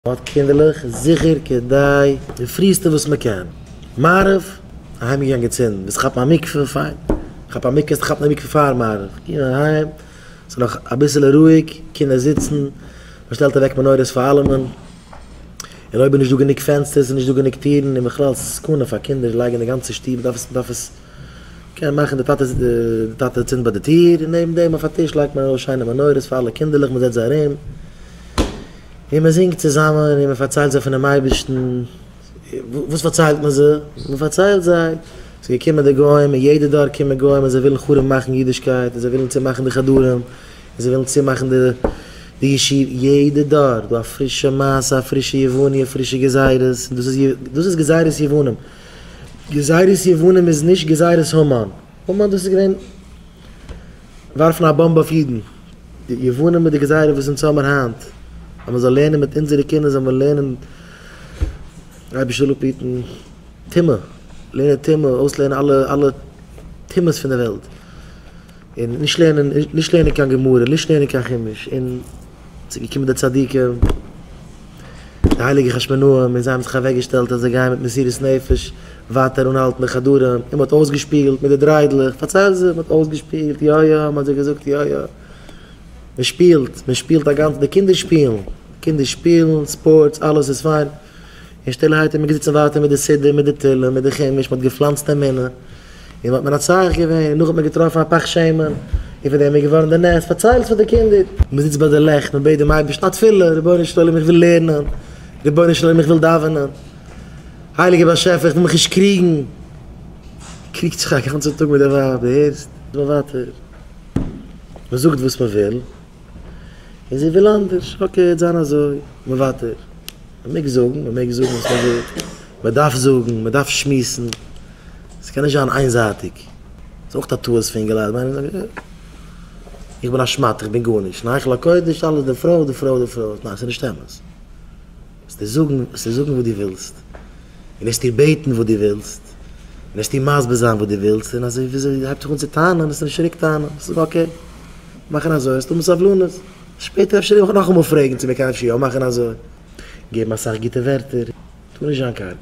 האט קינדערלעך, זיכער כדאי די פריסטע וואס מען קען. מעריב, אהיים געגאנגען צינדן, ווילסט כאפן א מקווה, פיין. כאפ א מקווה, קענסט כאפן א מקווה פאר מעריב. קום אהיים, ס'איז נאך אביסעלע רואיג, קינדער זיצן, מען שטעלט אוועק מנורות פאר אלעמען. און אויב איז נישט דא גענוג פענסטערס און נישט דא גענוג טירן, און בכלל ס'איז סכנה פאר קינדער לייגן די גאנצע שטוב, דארף עס, דארף עס, קען מאכן די טאטע, די טאטע צינדט ביי די טיר, און נעבן דעם אויף א טיש לייגט מען ארויס שיינע מנורות פאר אלע קינדערלעך, מען זעצט זיי ארום. און מען זינגט צוזאמען און מען פארציילט זיי פונעם אייבערשטן, וואס פארציילט מען זיי? מען פארציילט זיי, ס'איז געקומען די גוים, און יעדע דור קומען גוים און זיי ווילן חרוב מאכן אידישקייט, און זיי ווילן צומאכן די חדרים, און זיי ווילן צומאכן די די ישיבה, יעדע דור דא א פרישע מעשה, א פרישע יווני, א פרישע גזירות, און דאס איז דאס איז גזירות יוונים, גזירות יוונים איז נישט גזירות המן, המן דאס איז געווען ווארפן א באמבע אויף אידן. די יוונים מיט די גזירה וואס אונז האמער היינט, אז מען זאל לערנען מיט אונזערע קינדער זאל מען לערנען אייבערשטער זאל אפהיטן טומאה, לערנען טומאה, אויסלערנען אלע אלע טומאות פון די וועלט, און נישט לערנען נישט לערנען קיין גמרא, נישט לערנען קיין חומש, און ס'איז געקומען די צדיקים, די הייליגע חשמונאים, און זיי האבן זיך אוועק געשטעלט אז זיי גייען מיט מסירות נפש ווייטער אנהאלטן די חדרים, און מען האט אויסגעשפילט מיט די דריידלעך, פארצייל זיי, מען האט אויסגעשפילט, יא יא, מען האט זיי געזאגט יא יא, מען שפילט, מען שפילט א גאנצע, די קינדער שפילן, קינדער שפילן, ספארטס, אלעס איז פיין, און שטילערהייט איז מען געזיצן ווייטער מיט די סידור, מיט די תהלים, מיט די חומש, מען האט געפלאנצט אמונה. און מ'האט מנצח געווען, און נאך האט מען געטראפן א פך שמן, און פון דעם איז געווארן די נס, פארצייל עס פאר די קינדער. מען זיצט ביי די לעכט, מען בעט דעם אייבערשטן א תפילה, רבונו של עולם איך וויל לערנען, רבונו של עולם איך וויל דאווענען, הייליגער באשעפער איך וויל מיך נישט קריגן, קריגט זיך א גאנצע טאג מיט די ווייב, דו הערסט? מוותר, מען זאגט וואס מען וויל, און זי וויל אנדערש, okay, וועט זיין אזוי, מוותר. מען מעג זאגן, מען מעג זאגן וואס מען וויל, מען דארף זאגן, מען דארף שמועסן, ס'קען נישט זיין איינזייטיג. ס'איז אויך א טעות פון אינגעלייט, מיינען זיי, איך בין א שמאטע, איך בין גארנישט, אין היכל הקודש, אלעס די פרוי, די פרוי, די פרוי. ניין, ס'איז נישט אמת. וועסטו זאגן, וועסטו זאגן וואס דו ווילסט, און וועסט איר בעטן וואס דו ווילסט, און וועסט איר מסביר זיין וואס דו ווילסט, און אזוי ווי זי הייבט זיך אן צו טענה'ן, וועסטו נישט צוריק טענה'ן, וועסטו זאגן okay. מאכן אזוי וועסטו האבן סבלנות, שפעטער אפשר נאכאמאל פרעגן צו מען קען אפשר יא מאכן אזוי, געבן אסאך גוטע ווערטער, טאר נישט זיין קארג.